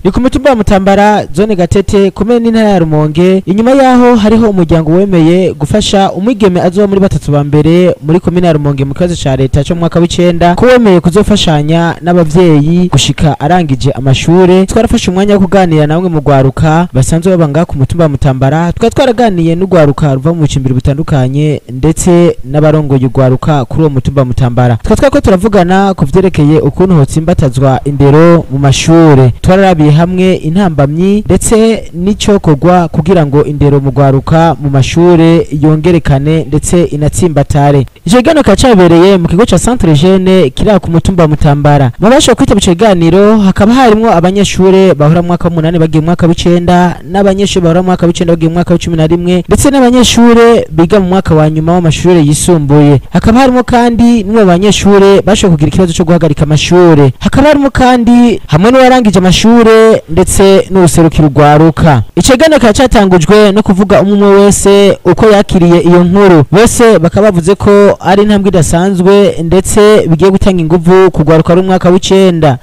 Ni ku mutumba wa Mutambara, zone Gatete, komine n'intara ya Rumonge. Inyuma yaho hariho umuryango wemeye gufasha umwigeme azoba muri batatu ba mbere muri komine ya Rumonge mu kibazo ca leta co mu mwaka w'icenda, ko wemeye kuzofashanya n'abavyeyi gushika arangije amashure. Twarafashe umwanya wo kuganira na bamwe mu rwaruka basanzwe baba ngaha ku mutumba wa Mutambara. Tukaba twaraganiye n'urwaruka ruva mu bucimbiri butandukanye, ndetse n'abarongoye urwaruka kuri uwo mutumba wa Mutambara. Tukaba twariko turavugana ku vyerekeye ukuntu hotsimbatazwa indero mu mashure. Twararabiye hamwe intambamyi ndetse n'icokorwa kugira ngo indero mu rwaruka mu mashure yongerekane ndetse inatsimbatare. Ico kiganiro kikaba cabereye mu kigo ca Centre Jeune kiri aho ku mutumba wa Mutambara. Mu bashoboye kwitaba ico kiganiro hakaba harimwo abanyeshure bahora mu mwaka w'umunani bagiye mu mwaka w'icenda, n'abanyeshure bahora mu mwaka w'icenda bagiye mu mwaka w'11, ndetse n'abanyeshure biga mu mwaka wa nyuma w'amashure yisumbuye. Hakaba harimo kandi n'umwe mu banyeshure bashoboye kugira ikibazo co guhagarika amashure. Hakaba harimo kandi hamwe n'uwarangije amashure ndetse n'uwuserukira urwaruka. Ico kiganiro kikaba catangujwe no kuvuga umwe umwe wese uko yakiriye iyo nkuru. Bose bakaba bavuze ko ari intambwe idasanzwe ndetse bigiye gutanga inguvu ku rwaruka rw'umwaka w'icenda.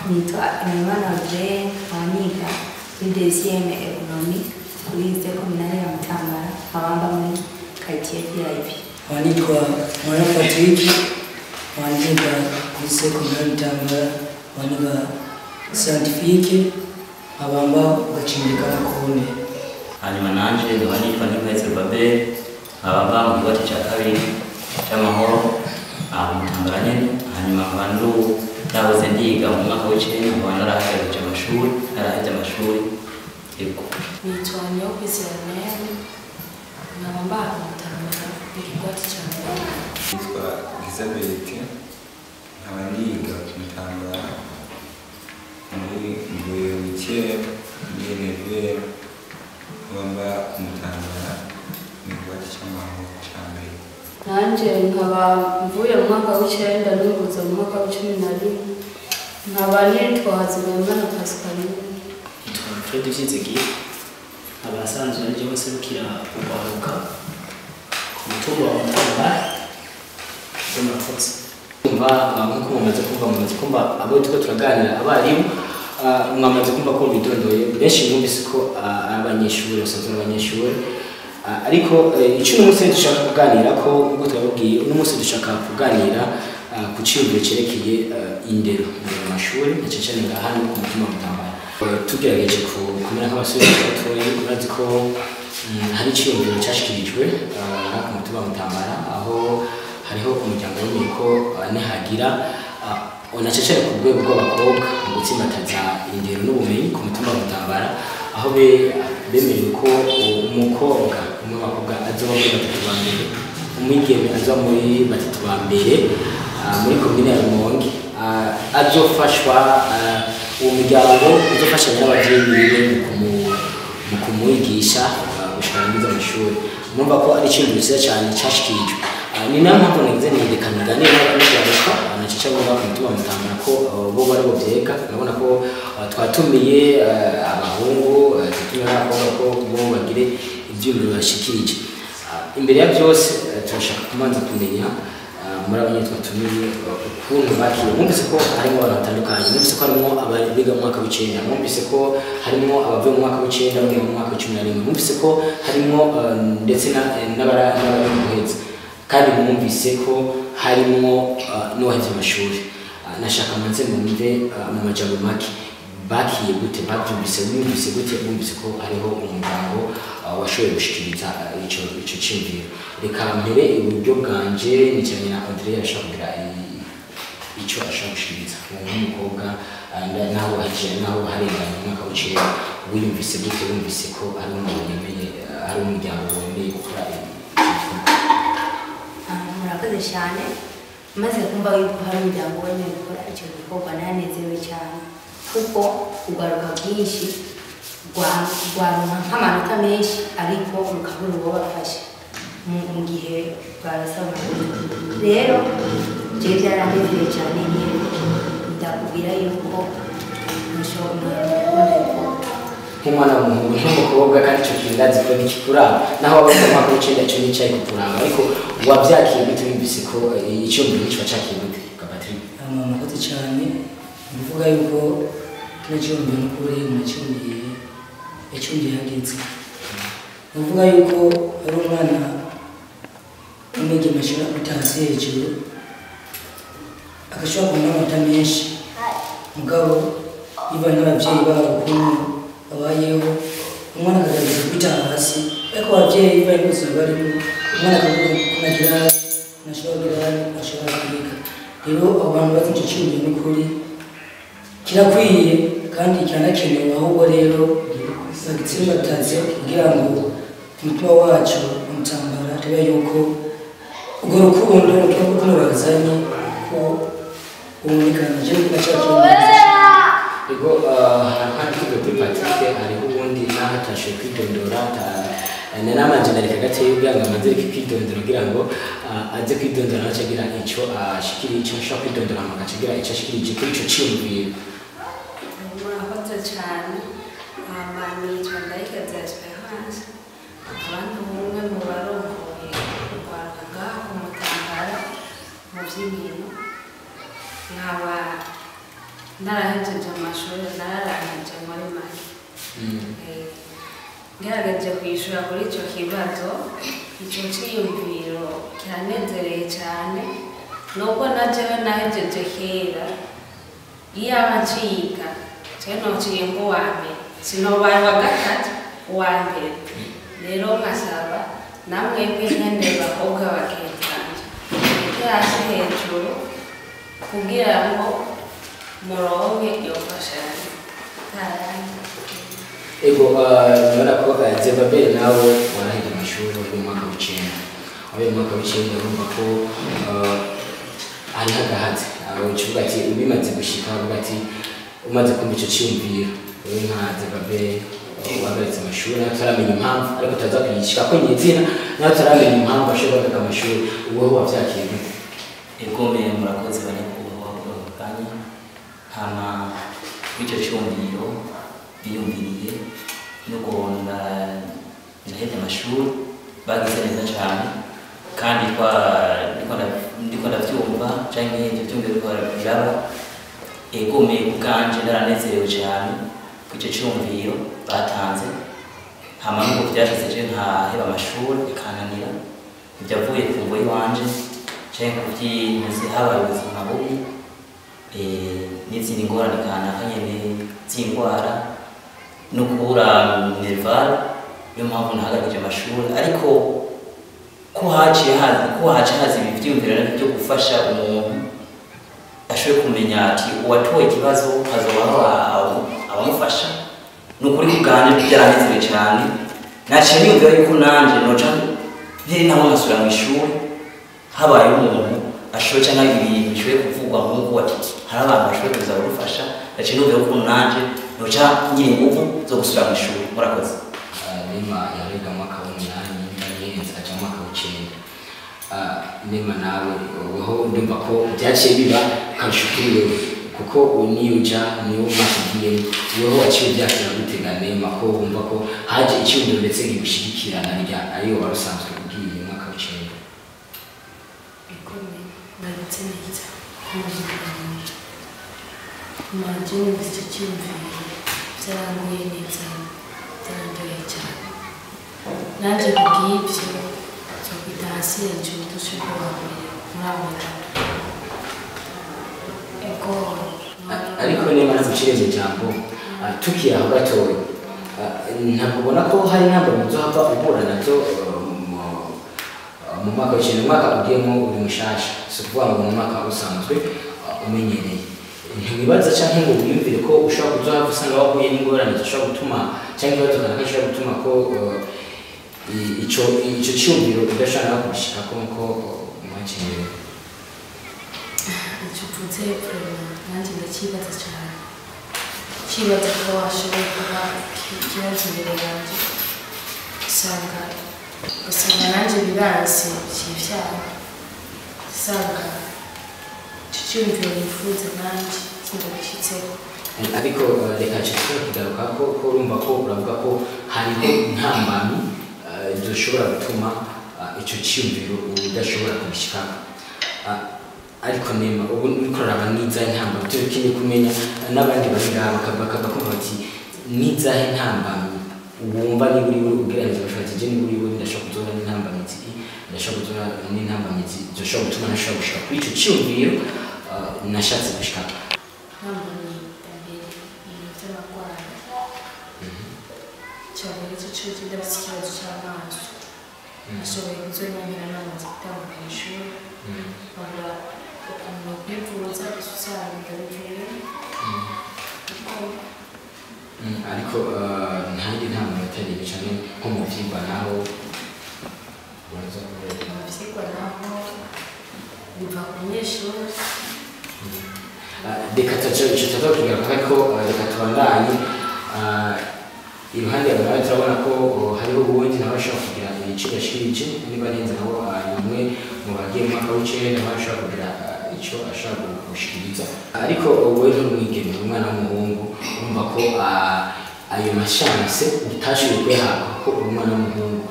Nitwa Imana André, nkaba niga muri deuxième économie kuri lycée communale ya Mutambara, nkaba mba muri quartier VIP. Nkaba nitwa Mwana Patrick, nkaba niga kuri lycée communale Mutambara, nkaba niga scientifique, nkaba mba gacimbiri ka Makone. Hanyuma nanje nkaba nitwa Nimpetse Babel, nkaba mba mu kigwati ca kabiri c'amahoro aho Mutambara nyene. Hanyuma nkaba nahoze ndiga mu mwaka w'icenda, nkaba narahejeje amashuri, naraheje amashuri, yego. Nitwa Niyokwizera Mary, nkaba mba ku Mutambara mu kigwati ca mbere. Nitwa Elizabeth, nkaba niga ku Mutambara muri Mbuye huitième muri neuvième, nkaba mba ku Mutambara mu kigwati c'amahoro ca mbere. Nanje nkaba mvuye mu mwaka w'icenda nunguza mu mwaka w'11, nkaba nitwa Hazimana Pascaline. Nitwa Fred Vyizigiye, nkaba asanzwe ari jewe nserukira urwaruka ku mutumba wa Mutambara. Murakoze. Kumva nkuko mumaze kumva abo turiko turaganira, abarimu, mwamaze kumva ko bidondoye benshi, mwumvise ko ari abanyeshuri basanzwe ari abanyeshuri. Ariko ico uno munsi dushaka kuganira ko, nkuko twababwiye, uno munsi dushaka kuganira ku ciyumviro cerekeye indero mu mashuri, na cane cane ngaha hano ku mutumba wa Mutambara. Tugerageje kumera nk'abasore batoyi, urazi ko hari iciyumviro cashikirijwe ngaha ku mutumba wa Mutambara, aho hariho umuryango wemeye ko nihagira na cane cane ku rwego rw'abakobwa mu gutsimbataza indero n'ubumenyi ku mutumba wa Mutambara, aho bemerewe ko umukobwa umwe w'abakobwa azoba muri batatu ba mbere, umwigeme azoba muri batatu ba mbere muri komine ya Rumonge, azofashwa, uwo muryango uzofashanya n'abavyeyi biwe mu kumwigisha gushika arangiza amashuri. Murumva ko ari iciyumviro ciza cane cashikirijwe. Ni nayo mpamvu nagize nti reka nganire n'urwaruka, na cane cane bo ku mutumba wa Mutambara, ko bo bari bo vyega. Urabona ko twatumiye abahungu, tutumiye n'abakobwa, ko bo bagire ivyiyumviro bashikirije. Imbere ya byose, turashaka kumanza kumenya muri abo nyene twatumiye ukuntu bakiriye. Mwumvise ko harimo abantu batandukanye, mwumvise ko harimo abiga mu mwaka w'icenda, mwumvise ko harimo abavuye mu mwaka w'icenda bagiye mu mwaka w'11, mwumvise ko harimo ndetse n'abari mu guheza, kandi mwumvise ko harimo n'uwahevye amashuri. Nashaka manze mwumve mu majambo make bakiye gute, bavyumvise, bumvise gute, bumvise ko hariho umuryango washoboye gushikiriza ico ciyumviro. Reka mpere iburyo bwanje, nicaranye na Andrea, ashaka kugira ico ashaka gushikiriza nk'umukobwa, naho wahejeje, naho harenganye umwaka w'icenda, wiyumvise gute wumvise ko hari umuntu yemeye, hari umuryango wemeye gukora ico gikorwa? Murakoze cyane. Maze kumva yuko hari umuryango wemeye gukora icyo gikorwa, naranezerewe cyane, kuko urwaruka bwinshi rwaronka nk'amanota menshi ariko rukabura uwo bafashe mu gihe barasaba. Rero jewe byaranezereye cyane nyine, ndakubwira yuko mushobora yuko Nk'umwana w'umuhungu n'umukobwa, kandi ico kintu ndazi ko ntikikuraba naho waba uri mu mwaka w'icenda, ico nicaye kukuraba, ariko wavyakiye gute wumvise ko iciyumviro nk'ico wacakiye gute, Patrick? Murakoze cyane. Ni ukuvuga yuko Kino cyumviro n'ukuri nacyumviye yacyumviye hageze. Nuvuga yuko ari umwana w'umwigeme ashobora kwita hasi hejuru, agashobora kubona amanota menshi, mugabo bivanye n'ababyeyi babo ukuntu babayeho, umwana akagerageza kwita hasi, ariko ababyeyi bivanye n'ubuzima barimo, umwana akavuga ko nagira nashobora kugira ashobora kwiga. Rero abo bantu bazi icyo cyumviro n'ukuri kirakwiye kandi kiranakenewe, ahubwo rero bagitsimbataze kugira ngo umutima wacu umutambara tube yuko urwo rukundo umutima w'urukundo bazanye ko ubonekana je ndacyakimeze. Ego kandi tuvuye kuri Patrick, hariho ubundi naho atashoboye kwidondora, nanamanje ndareka gatoya kugira ngo amaze kwidondora, kugira ngo aze kwidondora naco agira ico ashikiriye, ico ashobora kwidondora hama agaca agira ico ashikirije kuri ico ciyumviro. Murakoze cyane. Hama nitwa Ndayikeza Esperance, akaba ndi umwe mu barongoye urwaruka ngaha ku Mutambara mu by'inkino, nkaba narahejeje amashuri, nararangije muri make. Ngerageje kwishyura kuri icyo kibazo, icyo cyiyumviro kiranezereye cyane, nubwo na jewe nahejeje kera, iyaba nciga jewe nociye nk'uwa mbere, sinobaye uwa gatatu, uwa mbere. Rero nkasaba namwebwe nyene bakobwa bagenzi banje, mureke hasi hejuru kugira ngo muronke iyo mfashanyo. Ego nibona ko Zebabeli nawe waraheje amashuri uri mu mwaka w'icenda, wabaye mu mwaka w'icenda, urumva ko hariho agahazi. Ucuvuga ati ubimaze gushika, uvuga ati umaze kumva ico ciyumviro, wewe nka Zebabeli wahagaritse amashuri nawe tutaramenya impamvu, ariko tutaza kuyishika ko nyizina, nawe tutaramenya impamvu ashobora guhagarika amashuri, wowe wavyakiriye gute? Ego murakoze banyakubahwa kanya. Hama w'icyo cyumviro biyumviriye n'ukuntu nahevye amashuri, bagize neza cyane, kandi ndiko ndavyumva canke ivyo vyumviro biriko biraba. Ego kubwanje naranezerewe cyane kw'icyo cyumviro batanze. Hama n'ubwo vyashitse je nkaheba amashuri bikananira, ivyavuye ku ngo y'iwanje canke ku vy'intuzi, habaye ubuzima bubi n'izindi ngorane kanaka nyene z'indwara no kubura minerval, niyo mpamvu nahagarikije amashuri. Ariko ko haciye haza ibi vyiyumviro navyo byo gufasha umuntu ashoboye kumenya ati uwatoye ikibazo hazobaho abamufasha, ni ukuri kubwanje byaranezerewe cyane. Naciye niyumvira yuko nanje noca nteri nabo nkasubira mu ishuri, habaye umuntu ashoboye canke ibintu bishoboye kuvugwa nk'uko ati hari abantu bashoboye kuza kudufasha, naciye niyumvira yuko nanje noca ngira inguvu zo gusubira mu ishuri. Murakoze. Nema yariga mu mwaka w'umunani, nimba nihenze aja mu mwaka w'icenda. Nema nawe weho ndumva ko byaciye biba akarusho kuri wewe, kuko niyo uja niyo mwaka ugiyemo, weho waciye uvyakira gute ga Nema, ko wumva ko haje iciyumviro ndetse kigushigikirana rya ariyo wari usanzwe ugiye mu mwaka w'icenda? Ego ndabitse neza manje numvise icyo cyiyumviro byaranguye neza, byarandoye cyane. Nanjye kubw'ibyo nzokwita hasi hejuru dushobora kuba mbere muri abo batatu. Ego Ariko Nema ntaguciriye mu ijambo, tukiri aho gatoya, ntabwo ubona ko hari intambwe muzohava uhura nazo mu mwaka w'icenda, umwaka ugiyemo uri mushasha, si ukuvuga ngo mu mwaka usanzwe umenyereye. Ntiwibaza canke ngo wiyumvire ko ushobora kuzohava usanga wahuye n'ingorane zishobora gutuma, canke ibibazo kanaka bishobora gutuma ko ico ciyumviro udashobora nawe kubishikako nkuko mwaciye? Icyo uvuze nanjye ndakibaza cyane, kibaza ko washoboye kuba ikibazo imbere yanjye, usanga nanjye biranse kivyara, usanga icyo cyiyumviro nifuza nanjye sindabishyitseho. Ariko reka nshobora kugaruka ko urumva ko uravuga ko hariho intambamyi zishobora gutuma icyo cyiyumviro udashobora kubishyikako. Ariko nema ubu uriko uraraba n'izahe ntambamyi, tukeneye kumenya n'abandi bari ngaha bakavuga bati n'izahe ntambamyi wumva niba uri ugereranyije bashobora ati je niba uri ndashobora kuzora n'intambamyi, ndashobora kuzora n'intambamyi zoshobora gutuma ntashobora gushika kuri ico ciyumviro nashatse gushika. Ntambamyi ya mbere ibintu vy'abagwayi cyane icyo cyo ndafite ikibazo cy'amaso, nashoboye kuzoyongera namaze gutanga ku ishuri nkabura ukuntu kwivuza usanga ndabivuye. Ariko ntandi ntambamyi atari ibi canke nko mu vyigwa naho uraza mu vyigwa naho biva ku munyeshuri. Reka tuza ariko reka tubandanye. Iruhande yawe nawe turabona ko hariho ubundi nawe ashobora kugira ibiciro ashikirije, niba arenze naho ni umwe mu bagiye mu mwaka w'icenda nawe ashobora kugira icyo ashobora gushikiriza. Ariko wowe ntumwigeme, umwana w'umuhungu urumva ko ayo mashanse utashoboye kuyahabwa kuko uri umwana w'umuhungu.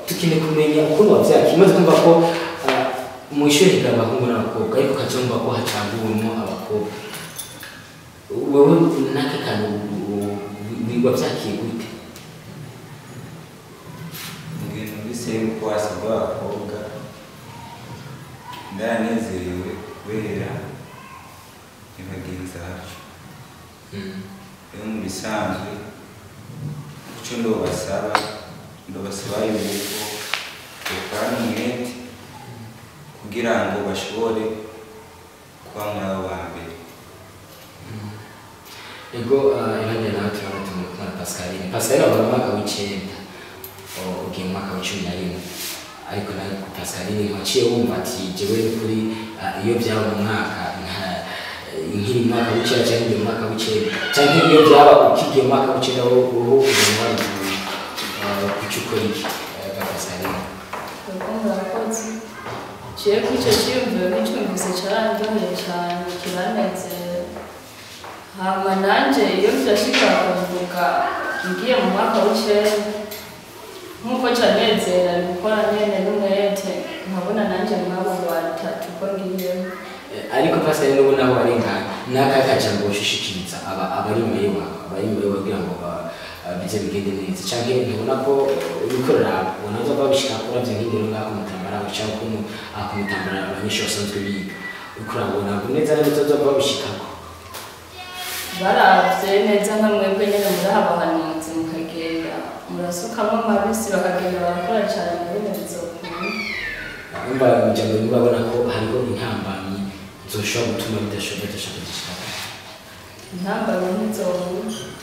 Tukeneye kumenya ukuntu wavyakiye, umaze kumva ko mu ishuri higa abahungu n'abakobwa, ariko ukaca wumva ko hacaguwemwo abakobwa, wewe n'aka kantu wavyakiye gute? Mugihe numvise yuko hasabwa abakobwa ndaranezerewe kubera ni bagenzi bacu. Rero mu bisanzwe ico ndobasaba yuko bokorana umwete kugira ngo bashobore kuba muri abo ba mbere. Ego iruhande nawe turabona turi kumwe na Pascaline. Pascaline waba mu mwaka w'icenda, ugiye mu mwaka w'icumi na rimwe, ariko nawe Pascaline waciye wumva ati jewe n'ukuri iyo byaba mu mwaka nkiri mu mwaka w'icenda canke ngiye mu mwaka w'icenda, canke iyo byaba ukigiye mu mwaka w'icenda wowe ubona wari kuki ukora iki Pascaline? Ubwo murakoze. Jewe kuri ico ciyumviro nticumvise carandyoheye cane, kiranezera. Hama nanje iyo vyashika bakavuga ngiye mu mwaka w'icenda nkuko canezera gukora nyene n'umwete nkabona nanje mwabo batatu ko ngiyemo. Ariko Pascal n'ubu naho barengana n'aka kajambo ushishikiriza abari imbere wawe, abari imbere wawe kugira ngo bize bigende neza, canke ntubona ko uriko uraraba ubona uza babishika uravye nk'indero ngaho ku Mutambara canke ukuntu ku Mutambara abanyeshuri basanzwe biga, uriko urabona neza neza uza babishikako? Baravye neza nka mwebwe nyene muraha abahanuzi mukagenda murasukamo amabisi bakagenda barakora cane muri bizokunda. Umva ijambo rimwe urabona ko hariho intambamyi zoshobora gutuma bidashoboka gushika. Intambamyi ntizobura.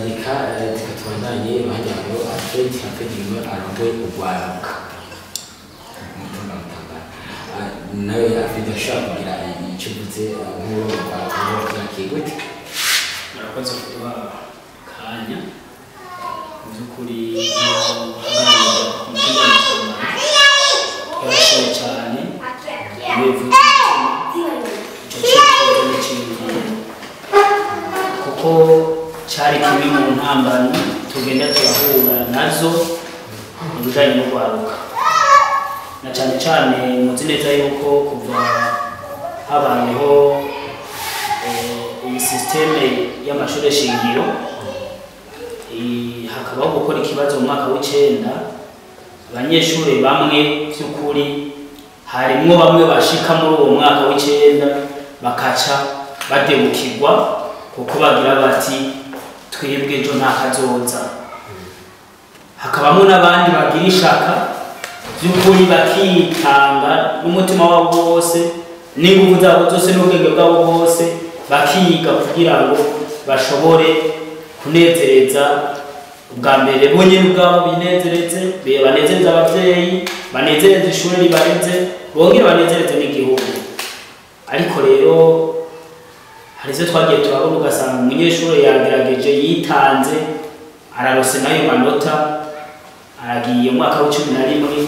Reka tubandanye iruhande yawe Alfred. Alfred niwe arongoye urwaruka umutumba Mutambara. Nawe Alfred ashobora kugira icyo uvuze nk'uwo rwaruka rwakiye gute? Murakoze kuduha akanya. Mu by'ukuri uhagarariye umutumba Mutambara twarashoye cyane bivuze icyo cyifuzo n'iciyumviro, kuko cyari kimwe mu ntambamyi tugenda turahura nazo mu bijanye n'urwaruka, na cyane cyane muzi neza yuko kuva habayeho iyi sisiteme y'amashuri shingiro, hakabaho gukora ikibazo mu mwaka w'icenda, abanyeshuri bamwe by'ukuri harimwo bamwe bashika muri uwo mwaka w'icenda bakaca badebukirwa kuko bagira bati twebwe ejo nta kazoza. Hakabamo n'abandi bagira ishaka by'ukuri bakitanga n'umutima wabo wose n'inguvu zabo zose n'ubwenge bwabo bwose, bakiga kugira ngo bashobore kunezereza ubwa mbere bo nyene ubwabo binezereze, banezereze abavyeyi, banezereze ishure ribareze, bongere banezereze n'igihugu. Ariko rero hari ivyo twagiye turabona, ugasanga umunyeshure yagerageje yitanze ararose n'ayo manota, aragiye mu mwaka w'icumi na rimwe,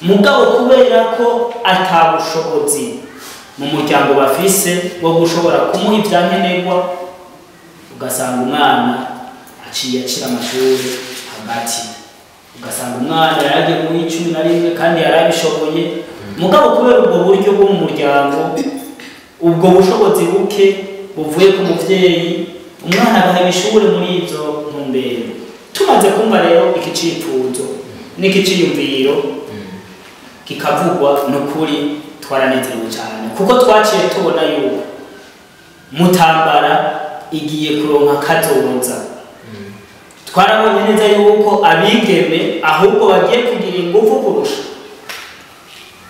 mugabo kubera ko atabushobozi mu muryango bafise bwo gushobora kumuha ivyankenerwa, ugasanga umwana aciye acira amashuri hagati, ugasanga umwana yaragiye mu w'icumi na rimwe kandi yarabishoboye, Mugabo kubera ubwo buryo bwo mu muryango, ubwo bushobozi buke buvuye ku muvyeyi, umwana agaheba ishure muri izo ntumbero. Tumaze kumva rero iki cifuzo n'iki ciyumviro kikavugwa, n'ukuri twaranezerewe cyane, kuko twaciye tubona yuko Mutambara igiye kuronka kazoza. Twarabonye neza yuko abigeme ahubwo bagiye kugira ingufu kurusha.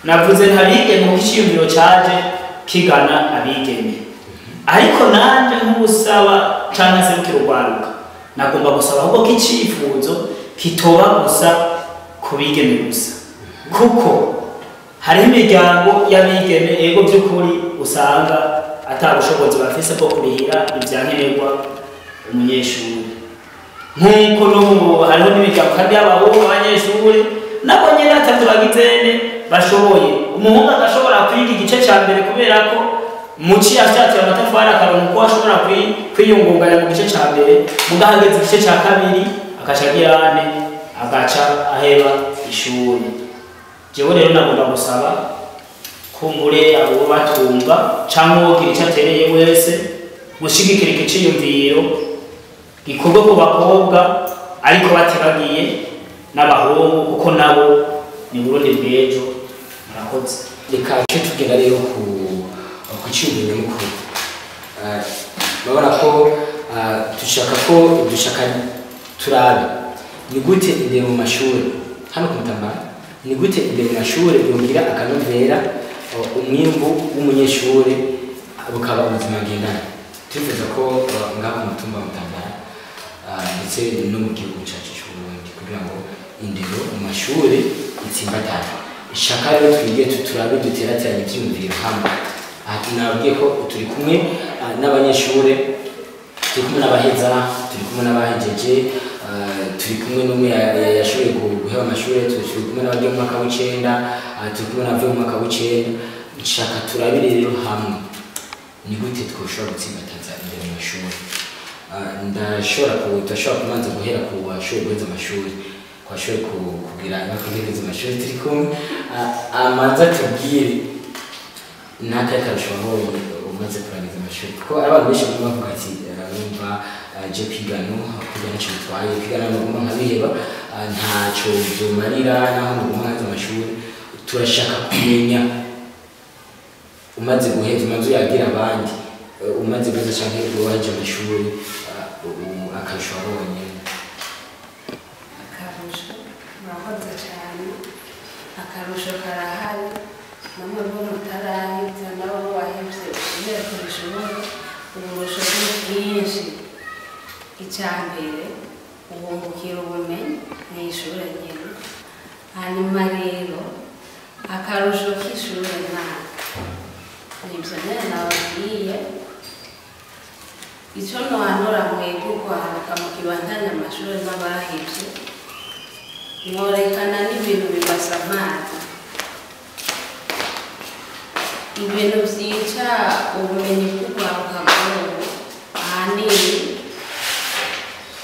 Navuze ntabigeme kuko iciyumviro caje kigana abigeme, ariko nanje nk'usaba canke se nk'urwaruka nagomba gusaba ahubwo ko icifuzo kitoba gusa ku bigeme gusa, kuko hariho imiryango y'abigeme ego by'ukuri usanga ata bushobozi bafise bwo kurihira ivyankenerwa umunyeshuri, nk'uko n'ubu hariho n'imiryango kandi y'abahungu abanyeshuri nabo nyene atatu bagizene bashoboye. Umuhungu agashobora kwiga igice ca mbere kubera ko muci yashatse amatafari akaronka uko ashobora kwiyungunganya mu gice ca mbere, mugabo ageze igice ca kabiri agaca agira ane agaca aheba ishuri. Jewe rero nagomba gusaba kumbure abo batumva canke uwogira ico atereye wese gushigikira iki ciyumviro gikorwe ku bakobwa, ariko batibagiye n'abahungu kuko nabo ni Burundi bw'ejo. Murakoze. Reka ce tugenda rero ku ciyumviro nyamukuru. Urabona ko dushaka ko dushaka turabe ni gute indero mu mashuri hano ku Mutambara, ni gute indero mu mashuri yongera akanovera umwimbu w'umunyeshuri bukaba ubuzima ngendana. Turifuza ko ngaho ku mutumba wa Mutambara ndetse no mu gihugu cyacu cy'Uburundi kugira ngo indero mu mashuri itsimbatane. Ishaka rero twige turabe duterateranye ivyiyumviro hamwe. Aha nabwiye ko turi kumwe n'abanyeshuri, turi kumwe n'abaheza, turi kumwe n'abahejeje, turi kumwe n'umwe yashoboye guheba amashuri, turi kumwe n'abagiye mu mwaka w'icenda, turi kumwe n'abavuye mu mwaka w'icenda. Nshaka turabire rero hamwe ni gute twoshobora gutsimbataza indero mu mashuri. Ndashobora kubanza guhera ku bashoboye guheza amashuri, ku bashoboye kugira guheza amashuri turi kumwe, amanza tubwire n'akahe karusho wabonye umaze kurangiza amashuri, kuko abantu benshi baguma bavuga ati numva je kwiga no kwiga ntacyo bitwaye, kwiga naguma nkabiheba ntacyo byomarira naho naguma nkaza amashuri. Turashaka kumenya umaze guheza, umaze uyagira abandi, umaze guheza canke waheje amashuri, akarusho wabonye. Akarusho, murakoze cyane. Akarusho karahari, namwe bo mutaraheza nabo bahevye kubera ko bishoboye. Uburusho ni bwinshi. Icya mbere ubungukira ubumenyi mu ishure nyene. Hanyuma rero akarusho k'ishure naka nibyo nyene nababwiye. Ico nohanura mwebwe ukwaruka mukibandanya amashuri n'abahevye, mworekana n'ibintu bibasamaza, ibintu vyica ubumenyi bw'urwaruka bw'ubu. Ahanini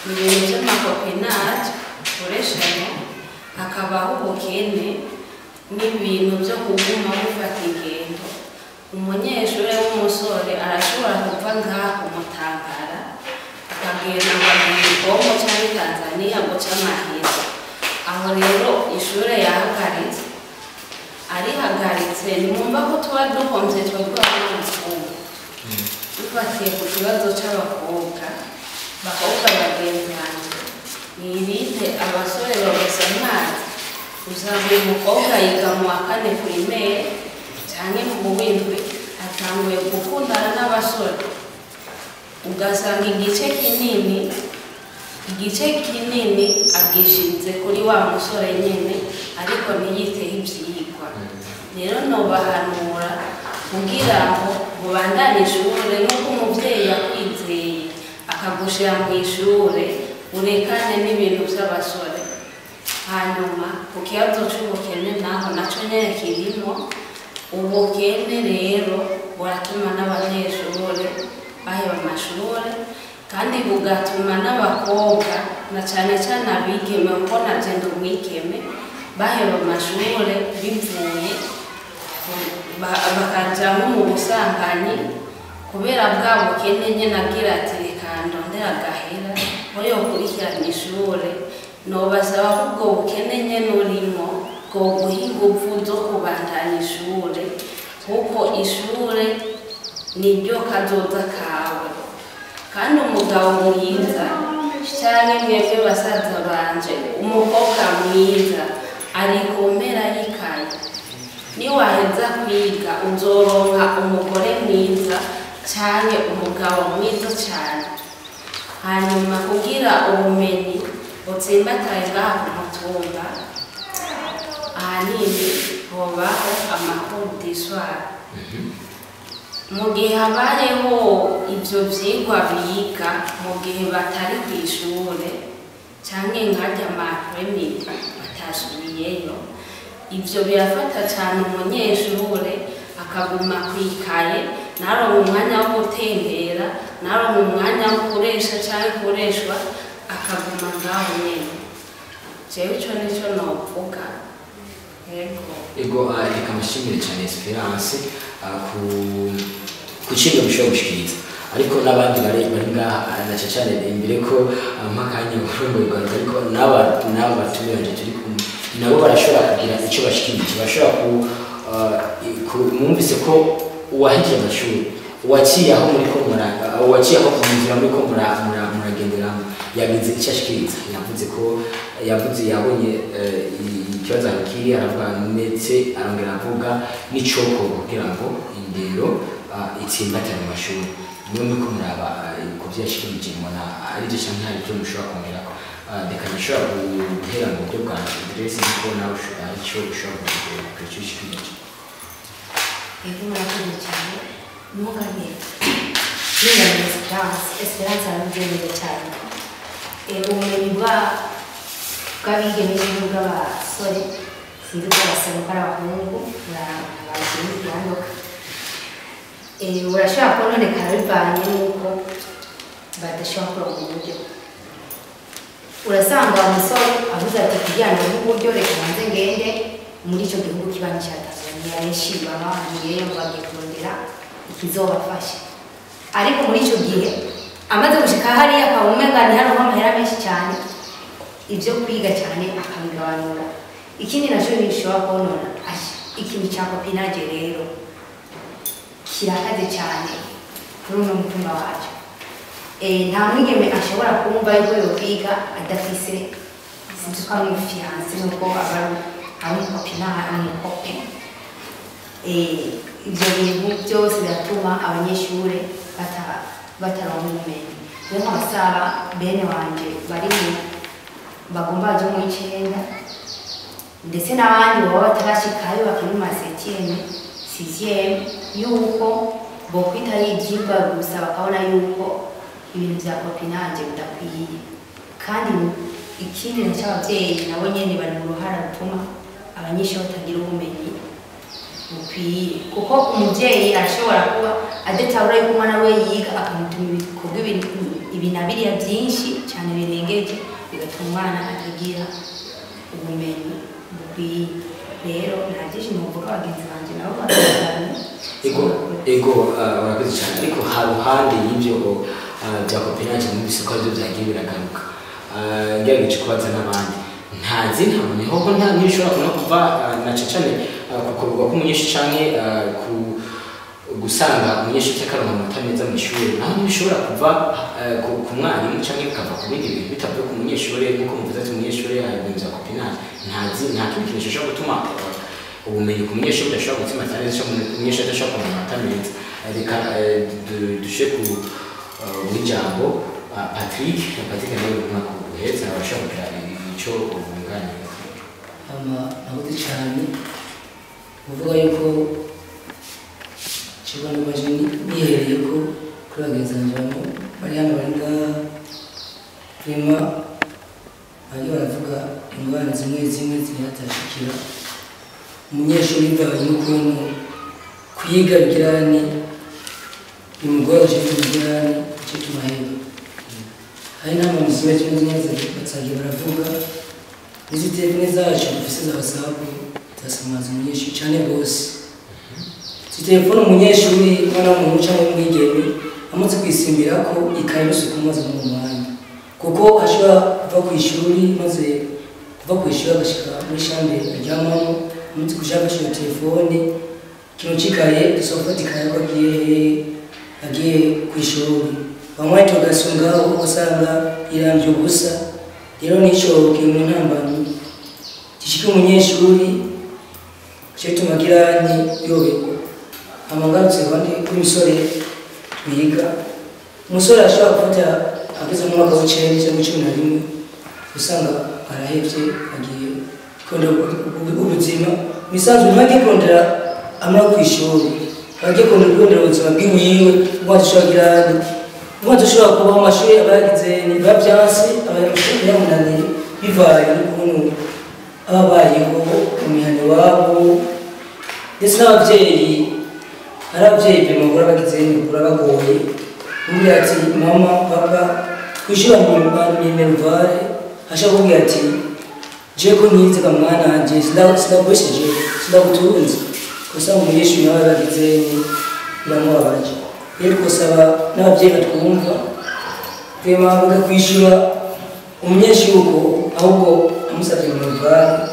ni ibintu vy'amakopinage ukoreshanya, hakabaho ubukene n'ibintu vyo kuguma bufata ingendo. Umunyeshure w'umusore arashobora kuva ngaha ku Mutambara akagenda ngo agiye Kongo canke Tanzania guca amahera. Aho rero ishure yahagaritse, arihagaritse. Nimwumva ko tuba duhomvye twebwe abanyamukuru. Dufatiye ku kibazo c'abakobwa, bakobwa bagenzi banje, nirinde abasore babasamaza. Usanga uyu mukobwa yiga mu wa kane primaire canke mu w'indwi atanguye gukundana n'abasore, ugasanga igice kinini agishinze kuri wa musore nyene, ariko ntiyiteho ivyigwa. Rero nobahanura kugira ngo mubandanye ishure, nk'uko umuvyeyi yakwizeye akagushira mw'ishure, urekane n'ibintu vy'abasore. Hanyuma ku kibazo c'ubukene naho naco nyene kirimo. Ubukene rero buratuma n'abanyeshure baheba amashure, kandi bugatuma n'abakobwa na cane cane abigeme, kuko navyo ndi umwigeme, baheba amashure bivuye Bakaja nko mu busambanyi kubera bwa bukene nyene agira ati reka ndondere agahera muri yokurikirana ishure. Nobasaba ko ubwo bukene nyene urimo bwoguha inguvu zo kubandanya ishure, kuko ishure niryo kazoza kawe. Kandi umugabo mwiza canke mwebwe basaza banje, umukobwa mwiza ari ku mpera y'ikaye. Niwaheza kwiga uzoronka umugore mwiza canke umugabo mwiza cane. Hanyuma kugira ubumenyi butsimbataye ngaha ku mutumba, ahanini hobaho amakuru d'histoire. Mu gihe habayeho ivyo vyigwa biga mu gihe batari kw'ishure canke nkarya amapremidi batasubiyeyo, ivyo birafata cane umunyeshure akaguma kw'ikaye, ntaronke umwanya wo gutembera, ntaronke umwanya wo kuresha canke kureshwa, akaguma ngaho nyene. Jewe ico nico novuga. Yego. Ego, reka mushimire cyane Esperance ku kintu bishobora gushikiriza, ariko n'abandi bari ngaha na cyane imbere ko mpakanya urongoye Rwanda, ariko n'aba batumiranje turi kumwe nabo barashobora kugira icyo bashikirije. Bashobora ku mwumvise ko uwahejeje amashuri, uwaciye aho muri ko uwaciye aho mu nzira muri ko muragenderamo yagize icyo ashikiriza. Yavuze ko yavuze yabonye ikibazo kiri, aravuga ndetse arongera avuga n'icokorwa kugira ngo indero itsimbatane mu mashuri. Niyo muri ko muraba ku byo yashikirije, mbona ari byo canke hari ibyo mushobora kongerako. Reka nshobora guhera mu buryo bwa aderesi kuko nawe hari icyo ushobora kugira icyo ushikirije. Yego, murakoze cyane. Ntunganiye Esperance arabivuze neza cyane. Ubumenyi bw'abigeme n'ubw'abasore, sinzi ko abasore ko ari abahungu bagiye kuranduka, urashobora kubonekana bivanye n'uko badashobora kuronka uburyo. Urasanga umusore avuze ati kugira ngo uburyo reka banze ngende muri icyo gihugu kibanyi cya Tanzania, benshi baba bagiyeyo bagiye kurondera ikizobafasha. Ariko muri icyo gihe amaze gushika hariya akaba umenga ni hano amahera menshi cyane, ibyo kwiga cyane akabigabanura. Ikindi nacyo bishobora konona ikintu cya copinage rero kirakaze cyane kuri uno mutumba wacu. Nta mwigeme ashobora kumva yuko yokwiga adafise, sinzi ko ari umufiyanse nuko aba ari umukopinage, umukope. Ibyo bintu byose biratuma abanyeshuri bataronka ubumenyi. Rero nkabasaba bene wanje bari bagomba baje mu w'icenda ndetse n'abandi baba batarashikayo bakiri mu masetieme, sixième, yuko bokwitaho ivyigwa gusa, bakabona yuko ibintu vya copinage bidakwiye. Kandi ikindi naco abavyeyi nabo nyene bari mu ruhara rutuma abanyeshuri batagira ubumenyi bukwiye, kuko umuvyeyi arashobora kuba adatabura yuko umwana we yiga, akamutuma ibikorwa ibi na biriya byinshi cyane birengeje, bigatuma umwana atagira ubumenyi bukwiye. Rero nta byinshi novuga, bagenzi banje nabo barabandanya. Ego, urakoze cyane. Ariko haruhande y'ibyo bya copinage mwumvise ko aribyo byagiye biragaruka, ngerageje kubaza n'abandi ntazi ntabone hoho nta ntibishobora no kuva na cane kukorwa k'umunyeshuri canke ku gusanga umunyeshuri atakaronka amanota meza mu ishuri, naho ntibishobora kuva ku mwarimu canke bikava ku bindi bintu bitavuye ku munyeshuri. Nk'uko muvuze ati umunyeshuri ibintu bya copinage, ntazi nta kindi kintu gishobora gutuma ubumenyi ku munyeshuri budashobora gutsimbatana neza, canke umunyeshuri adashobora kuronka amanota meza. Reka dushe ku ijambo Patrick. Patrick nawe umwaka uhetse arashobora kugira icyo wunganira. Nakoze cyane kuvuga yuko ikigo n'ubaje nihereye ko kuri bagenzi banjye bamwe bari hano bari ngaha prima bajya baravuga ingorane zimwe zimwe zihatashikira umunyeshuri bivanye n'ukuntu kwiga bigirane bimugora guca bigirane icyo tumaheba. Hari n'amwe zimwe zimwe zimwe batagiye baravuga izi telefone zacu dufise za WhatsApp zasamaza umunyeshuri cyane rwose. Izo telefone umunyeshuri umwana w'umuntu cyangwa umwigeme amaze kwisimbira ko ikaye n'isuku maze mu mwanya, kuko ashobora kuva ku ishuri maze kuva ku ishuri agashika muri chambre aryamamo, amaze kuja agashira telefone kino cikaye dusofata ikaye ko agiye ku ishuri, bamwe tugasunga usanga iramvye ubusa. Rero nico kiri mu ntambamyi gishika umunyeshuri cyo magirani yoberwa. Amangarutse abandi kuri biga, umusore ashobora gufata ageze mu mwaka w'icenda cyangwa 11 usanga arahevye agiye kurondera ubuzima bisanzwe, ntagiye kurondera amara ku ishuri, agiye kurondera ubuzima bwiwiwe. Umwana ushobora kuba mu mashuri abagize niba byanse abayamashuri yamunaniye bivanye n'ukuntu ababayeho mu mihana iwabo, ndetse n'abavyeyi ari abavyeyi bemugura bagize nibura bagoye umubwira ati mama papa kwishura minervare, ashaka kubwira ati je ko ntize ka mwana wanje sindagushije sindagutunze, usanga umunyeshuri nawe bagize biramubabaje. Rero twosaba n'abavyeyi batwumva rema bagakwishura umunyeshuri uko ahubwo amusavye minervare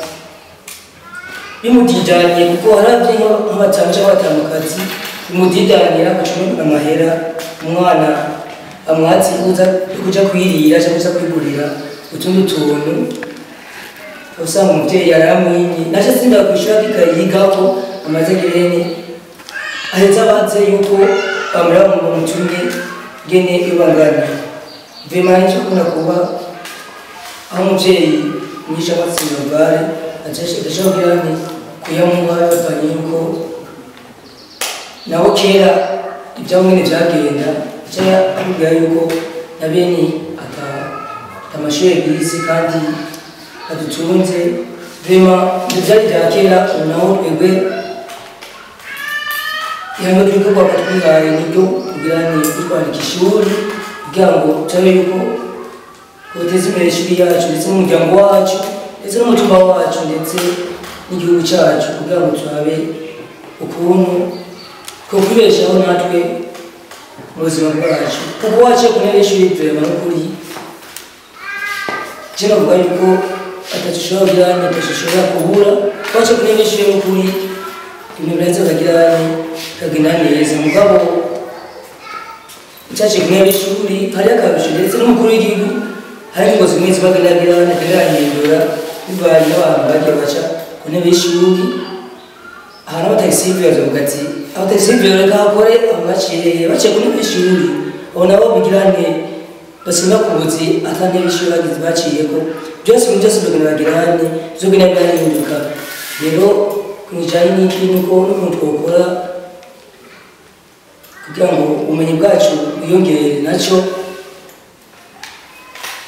bimudidaniye, kuko hari abavyeyi nk'abatanu canke abatanukazi bimudidanira agacuma amahera umwana amwatsi uza kuja kwirira cyangwa uza kwigurira utundi tuntu, usanga umuvyeyi yaramwimye naje sinda kwishura kikayigako amaze girene aheza abaze yuko bamura bamutumye gene ibangana. Vema nicyo akunda kuba aho umuvyeyi mwisha amatsi minervare adashobora kugira ni kuyamuha bivanye yuko naho kera ibyabo nyine byagenda, cyangwa akubwira yuko na bene atamashuri bize kandi adutunze. Vema ibyo byari bya kera, naho twebwe ihame turiko kwaka twihaye niryo kugira ni twandika ishuri kugira ngo turabe yuko twoteza imbere ishuri yacu ndetse n'umuryango wacu ndetse n'umutumba wacu ndetse n'igihugu cyacu, kugira ngo turabe ukuntu twokwibeshaho natwe mu buzima bwacu. Kuko waciye ku ntebe y'ishuri vrema n'ukuri je novuga yuko ataco ushobora kugira ataco ushobora kubura. Waciye ku ntebe y'ishuri n'ukuri ibintu biraheza bikagira bikagenda neza, mugabo ucaciye ku ntebe y'ishuri hariyo akarusho ndetse n'umukuru w'igihugu hari ingingo zimwe zimwe agenda arahindura bivanye n'abantu bagiye baca ku ntebe y'ishuri. Ahantu abatagisivuye bavuga ati abatagisivuye reka hakore abo baciye ku ntebe y'ishuri, abo nabo bigirane basimba ku buzi ata ntebe y'ishuri bagize baciyeko, byose ibintu byose bizogenda bagirane bizogenda birahinduka. Rero kubijanye n'iki nuko n'ukuntu twokora kugira ngo ubumenyi bwacu bwiyongere, naco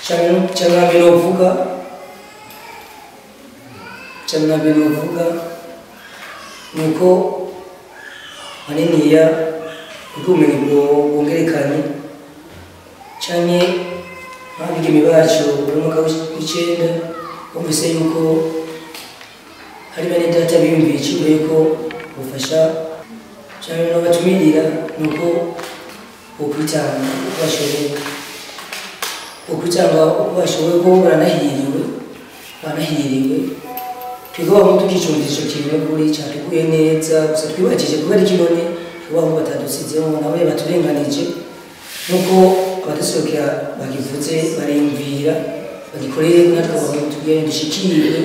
cane mbere novuga nuko haniniya kuko ubumenyi bwongerekanye canke nk'abigeme bacu bari mu mwaka w'icenda bumvise yuko hari bene data biyumviye icumba yuko bufasha canke nobatumirira nuko bokwitanga uko bashoboye, bokwitanga uko bashoboye kuko baranahiriwe twebwe bamwe tukicumvira ico kintu kuri catuguye neza, gusa twibajije kubera iki none twebwe batadusizeho nabo baturenganije, nuko abadusohokera bakivuze bariyumvira bagikorere natwe abantu tugende dushikirwe,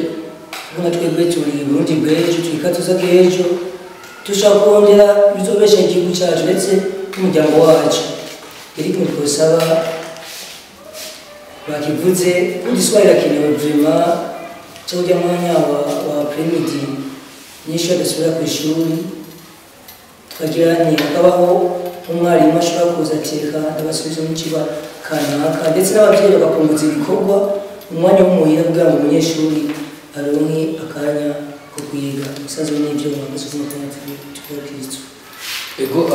kuko natwebwe turi Burundi bw'ejo turi katuza k'ejo, dushaka kongera bizobesha igihugu cyacu ndetse n'umuryango wacu. Rero ikintu twosaba bakivuze kuko iswahili irakenewe vraiment, cyo ujya mwanya wa premidi nyinshi adasubira ku ishuri tukagira ni hakabaho umwarimu ashobora kuza ateka ndabasubiza mu kiba kanaka, ndetse n'ababyeyi bagapunguza ibikorwa umwanya w'umuhira kugira ngo umunyeshuri aronke akanya ko kwiga. Umusaza n'ibyo mwakoze ku makanya turi Kristo. Ego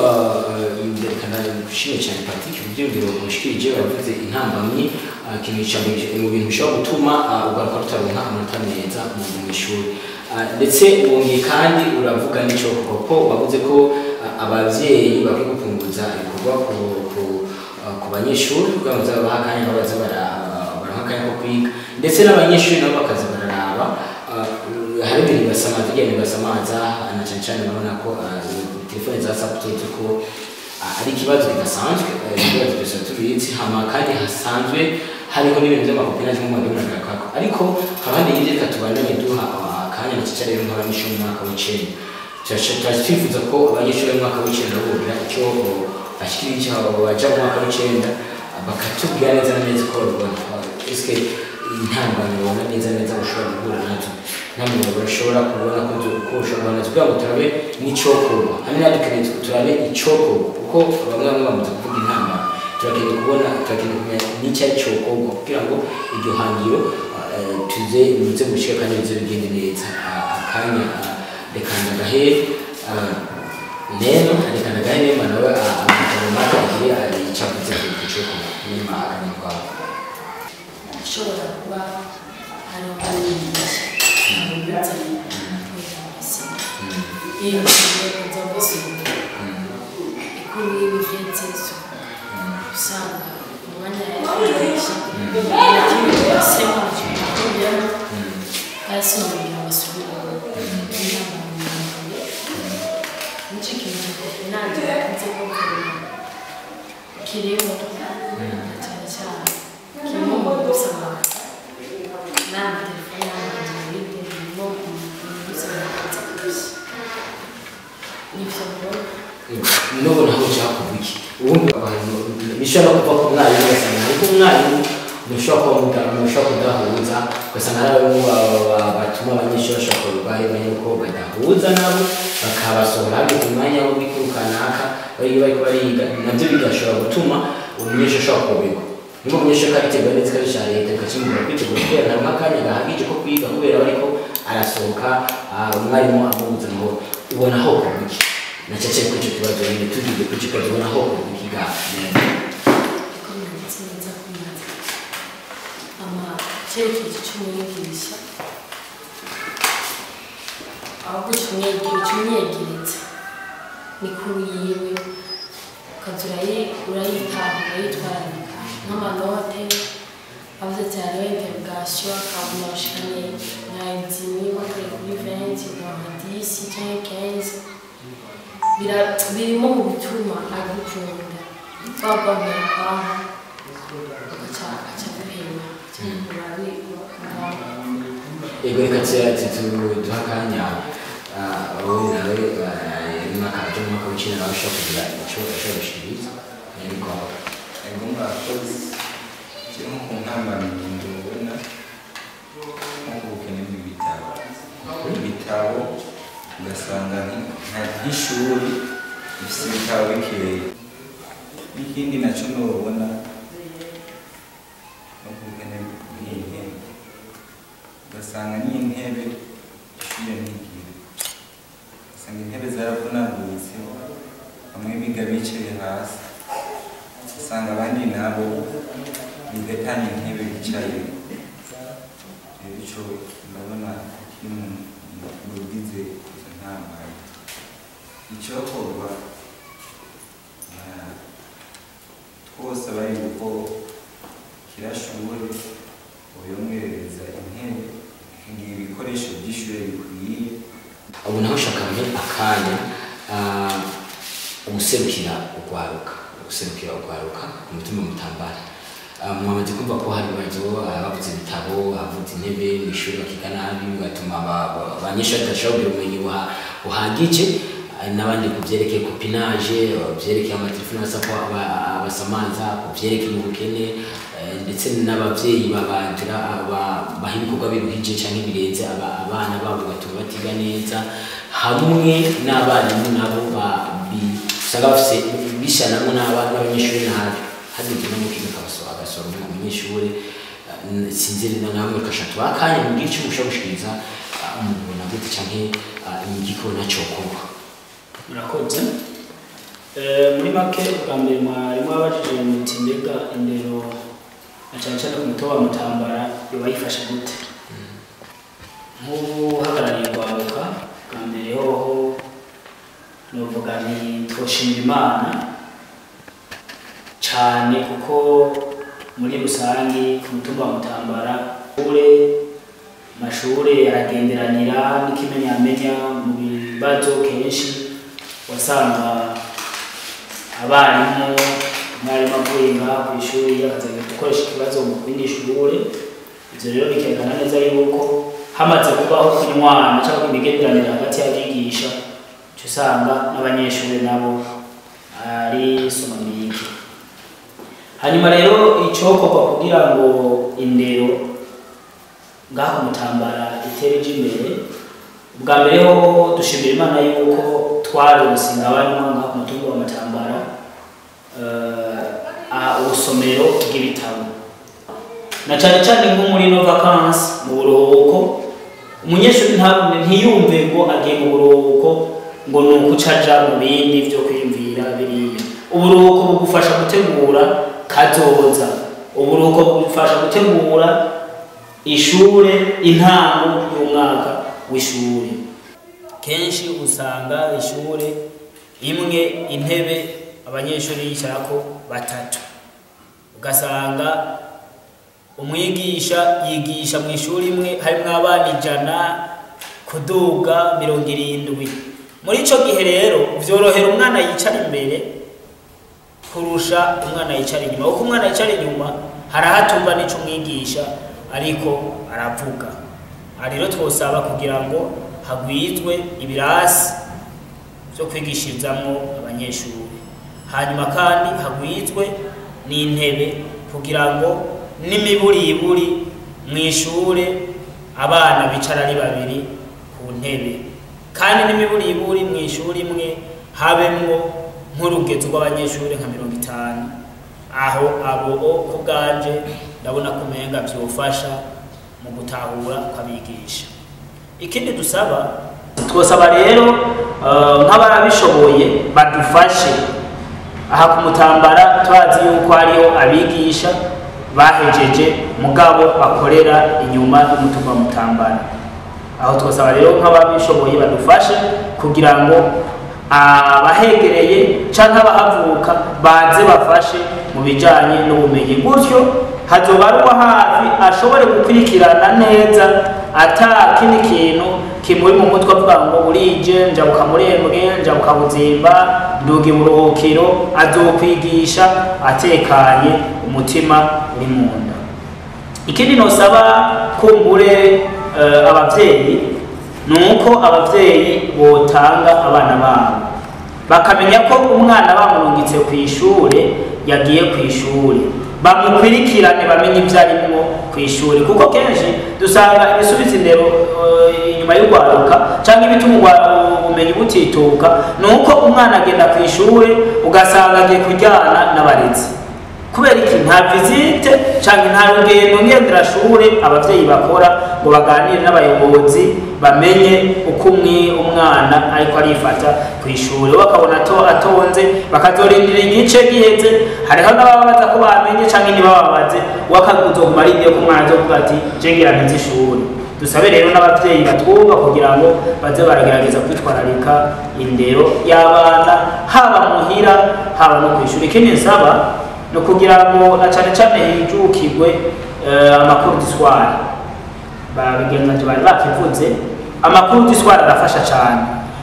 nderekana gushimye cyane Patrick kubyumviro mushikirije bavuze intambamyi ikintu cyane mu bintu bishobora gutuma ugaruka rutaronka amanota meza mu ishuri, ndetse wongeye kandi uravuga n'ico kuko wavuze ko Abavyeyi bakwiye gupunguza ibikorwa ku banyeshuri kugira ngo babahe akanya, babaze baronke akanya ko kwiga, ndetse n'abanyeshuri nabo bakaza bararaba. Hari ibintu basamaza, ibintu basamaza na cyane cyane urabona ko telefone za WhatsApp tuzi ko ari ikibazo kidasanzwe, ikibazo twese tubizi. Hama kandi hasanzwe hariho n'ibintu by'ama copinage mu mwaka w'umwaka, ariko abandi y'ibyo reka tubandanye duha akanya na cyane rero nk'abanyeshuri mu mwaka w'icenda. Twifuza ko abanyeshuri mu mwaka w'icenda bogira icyo bashyikirije, baja mu mwaka w'icenda bakatubwira neza na neza uko babibona. Eske intambamyi babona neza neza bashobora guhura nazo, intambamyi bashobora kubona ko ushobora guhura nazo, kugira ngo turabe n'icokorwa hamwe natwe dukeneye turabe icokorwa, kuko bamwe bamwe bamaze kuvuga intambamyi. Turakeneye kubona, turakeneye kumenya n'icyo ari cokorwa kugira ngo iryo hangiro tuze muze gushika kandi bize bigende neza. Akanya reka ndagahe Nema, reka ndagahe Nema nawe runaka agire icyo avuze ku cokorwa. Nema, akanya kwawe. Ashobora kuba ari umwigisha abonetse iyo nza gusoma ikuru y'ibigeze, usanga umwanya yakoresha kimwe cyose hasi kugira ngo asubire inama. Nicyo kintu nanjye bakunze kuvuga kirimo cyane cyane, kirimo mu gusamaza n'amatelefone y'amandroid, birimo mu gusamaza gusa, nivyo mbona. Nubona aho ushaka kuva iki, ubundi abantu bishobora no kuva ku mwarimu, ugasanga ariko umwarimu mushobora kuba mushobora kudahuza, ugasanga hari abarimu batuma abanyeshuri bashobora kuba yuko badahuza nabo, bakabasohora hageze umwanya w'ibikuru kanaka bari bariko bariga, nabyo bigashobora gutuma umunyeshuri ashobora kuyoberwa. Niba umunyeshuri akabitegura neza ikibazo cya leta, bigakemura kwitegura kubera ntaronka akanya gahagije ko kwiga, kubera bariko arasohoka, umwarimu amubuza ngo ubona aho kuva iki. Na cyane kuri icyo kibazo nyine tugiye kuri icyo kibazo, ubona aho kuva iki ga? Ko nanditse neza kumaze ama icyerekezo cy'umwigisha, ahubwo cyumwegereza mikuru yiwe, ukaza urayitaho, urayitwararika nk'amanote avuze ati hariho interrogation, akabona bashikanye nka 10 bakore kuri 20, nka 10 cyangwa 15. Birimo mu bituma agukunda wagomera kwaho ugaca aca guhema. Ego, reka duha akanya wowe nawe mwaka aje mu mwaka w'icenda, nawe ushobora kugira icyo ushobora gushikiriza ariko. Ego, murakoze. Kiri nko ku ntambamyi ndabona nko ku bukene bw'ibitabo, ibitabo ugasanga nk'ishuri rifise ibitabo bikeya. N'ikindi nacyo nobona no ku bukene bw'intebe, ugasanga n'intebe ishure ntigira, ugasanga intebe zaravunaguritse, bamwe biga bicaye hasi, usanga abandi nabo biga ata intebe bicaye. Rero ico ndabona kiri mu bigize izo ntambamyi. Icokorwa, twosaba yuko kirashure boyongerereza intebe, ikagira ibikoresho by'ishure bikwiye. Ubu naho ushaka mpe akanya uguserukira ugwaruka ku mutumba Mutambara. Mwamaze kumva ko hari ibibazo, bavuze ibitabo, bavuze intebe mu ishuri, bakiga nabi, bigatuma abanyeshuri badashobora kugira ubumenyi buhagije, n'abandi ku vyerekeye copinage, vyerekeye amatelefone basa ko abasamaza, ku vyerekeye ubukene, ndetse n'abavyeyi babagira baha ibikorwa biruhije canke birenze abana babo, bigatuma batiga neza, hamwe n'abarimu nabo usanga bafise bishanamwo n'abanyeshuri nabi, hageze no mu kigo agasoroma umunyeshuri. Sinzi namwe kashatu akanya mubwira icyo mushobora gushikiriza, mubona gute canke igikona cokorwa? Murakoze. Muri make, bwa mbere mwarimu abajije muti mbega indero na cyane cyane ku muto wa Mutambara yoba yifashe gute? Nk'uhagarariye urwaruka, bwa mbere hoho ni Novuga nti twoshimira Imana cyane, kuko muri rusange ku mutumba wa Mutambara amashure aragenderanira n'ikimenyamenya. Mu bibazo kenshi wasanga abarimu, umwarimu avuye ngaha ku ishuri akazajya gukoresha ikibazo mu rindi shure. Ivyo rero bikerekana neza yuko hamaze kubaho kunywana cyangwa imigenderanire hagati y'abigisha, uca usanga n'abanyeshuri nabo ari somamike. Hanyuma rero icokorwa kugira ngo indero ngaho Mutambara itere ije imbere, bwa mbere hoho dushimira Imana yuko twaronse ingabanwa ngaho ku mutumba wa Mutambara ubusomero bw'ibitabo, na cane cane nko muri no vacances, mu buruhuko. Umunyeshuri ntiyumve ngo agiye mu buruhuko ngo ni ukuca aja mu bindi vyo kwiyumvira biriya. Uburuhuko bugufasha gutegura kazoza, uburuhuko bugufasha gutegura ishure, intango y'umwaka w'ishure. Kenshi usanga ishure imwe intebe abanyeshuri yicarako batatu, ugasanga umwigisha yigisha mu ishuri imwe harimwo abana 100 kuduga 70. Muri ico gihe rero vyorohera umwana yicara imbere kurusha umwana yicara inyuma, kuko umwana yicara inyuma harahatumva n'ico umwigisha ariko aravuga. Rero twosaba kugira ngo hagwizwe ibirasi vyo kwigishirizamwo abanyeshuri, hanyuma kandi hagwizwe n'intebe kugira ngo n'imiburiburi mw'ishure abana bicara ari babiri ku ntebe, kandi n'imiburiburi mw'ishure imwe habemwo nk'urugezo rw'abanyeshuri nka 50. Aho abo ku bwanje ndabona ko umenga vyofasha mu gutahura kw'abigisha. Ikindi dusaba, twosaba rero nk'abarabishoboye badufashe aha ku Mutambara. Turazi yuko hariho abigisha bahejeje mugabo bakorera inyuma y'umutumba wa Mutambara. Aho twosaba rero nk'ababishoboye badufashe kugira ngo abahegereye canke abahavuka baze bafashe mu bijanye n'ubumenyi, gutyo hazoba ari uwo hafi ashobore gukurikirana neza ata kindi kintu kimuri mu mutwe avuga ngo burije njabuka Murembwe, njabuka Buzimba, nduga iburuhukiro. Azokwigisha atekanye, umutima uri mu nda. Ikindi nosaba kumbure abavyeyi nuko abavyeyi botanga abana babo, bakamenya ko umwana bamurungitse ku ishure yagiye ku ishure, bamukwirikirane bamenye ivyo arimwo ku ishure, kuko kenshi dusanga ibisubizo indero inyuma y'urwaruka canke ibituma ubumenyi butituka nuko umwana agenda ku ishure ugasanga agiye kuryana n'abarezi. Kubera iki? Nta visite canke nta rugendo ngenderashure abavyeyi bakora ngo baganire n'abayobozi bamenye uko umwana ariko arifata ku ishure. Bakabona atonze bakazorindira igice giheze. Hariho n'ababaza ko bamenye canke ntibababaze, wakaguzoguma arindiriye ko umwana azovuga ati je ngira mpeze ishure. Dusabe rero n'abavyeyi batwumva kugira ngo baze baragerageza kwitwararika indero y'abana, haba muhira haba no kw'ishure. Ikindi nsaba no kugira ngo na cane cane hijukirwe amakuru d'histoire. Babigenza bari bakivuze, amakuru d'histoire arafasha cane.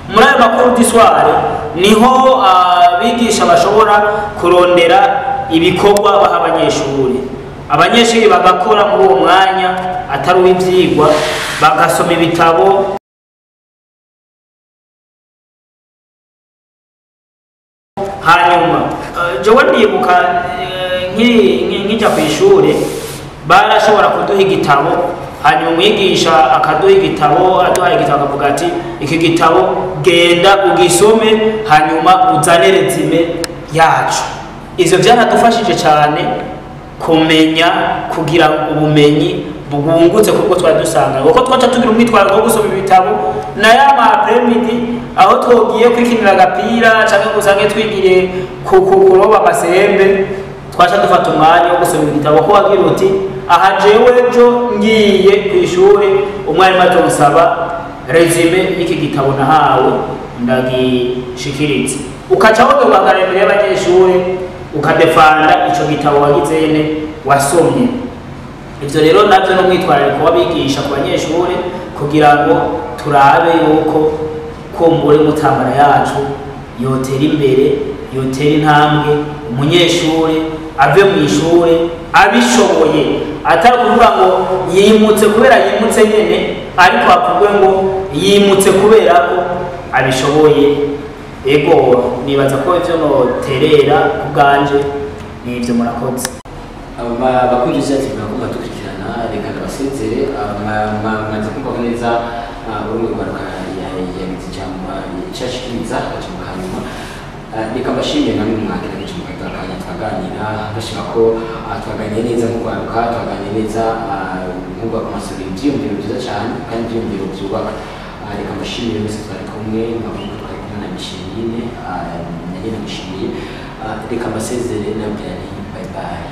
Muri ayo makuru d'histoire niho abigisha bashobora kurondera ibikorwa baha abanyeshuri, abanyeshuri bagakora muri uwo mwanya atari uw'ivyigwa, bagasoma ibitabo. Hanyuma jewe ndibuka nkija kw'ishure barashobora kuduha igitabo, hanyuma umwigisha akaduha igitabo, aduha igitabo akavuga ati iki gitabo genda ugisome hanyuma uzane rezime yacu. Ivyo vyaradufashije cane kumenya, kugira ubumenyi bwungutse kubwo twari dusanga, kuko twaca tugira umwitwarariko wo gusoma ibitabo na ya ma après-midi aho twogiye kwikinira agapira canke ngo usange twigiriye kuroba amasembe, twaca dufata umwanya wo gusoma igitabo, ko wagira uti aha jewe ejo ngiye kw'ishure umwarimu azonsaba resume y'iki gitabo nahawe. Ndagishikirize, ukaca wowe ugahagarara imbere y'abanyeshuri, ukadefanda ico gitabo wagizene wasomye. Ivyo rero navyo no mwitwarariko w'abigisha ku banyeshuri, kugira ngo turabe yuko kumbure mutambara yacu yotera imbere, yotera intambwe, umunyeshuri ave mu ishure abishoboye, atari kuvuga ngo yimutse kubera yimutse nyene, ariko havugwe ngo yimutse kubera ko abishoboye. Ego, nibaza ko ivyo noterera ku bwanje ni ivyo. Murakoze. Abakunzi ati bagomba dukurikirana, reka ndabasezere. Maze kumva neza urumwe rwaruka yagize ijambo icashikiriza akajambo ka nyuma. Reka mbashimire namwe mwagerageje mukaduha akanya twaganira. Ndashima ko twaganiriye neza nk'urwaruka, twaganiriye neza nk'urwaruka, masubira ivyiyumviro vyiza cane kandi ivyiyumviro vyubaka. Reka mbashimire mwese twari kumwe. Mwavuga ko twari kumwe na Micheline, nanjye namushimiye. Reka mbasezere nabwira nti bye bye.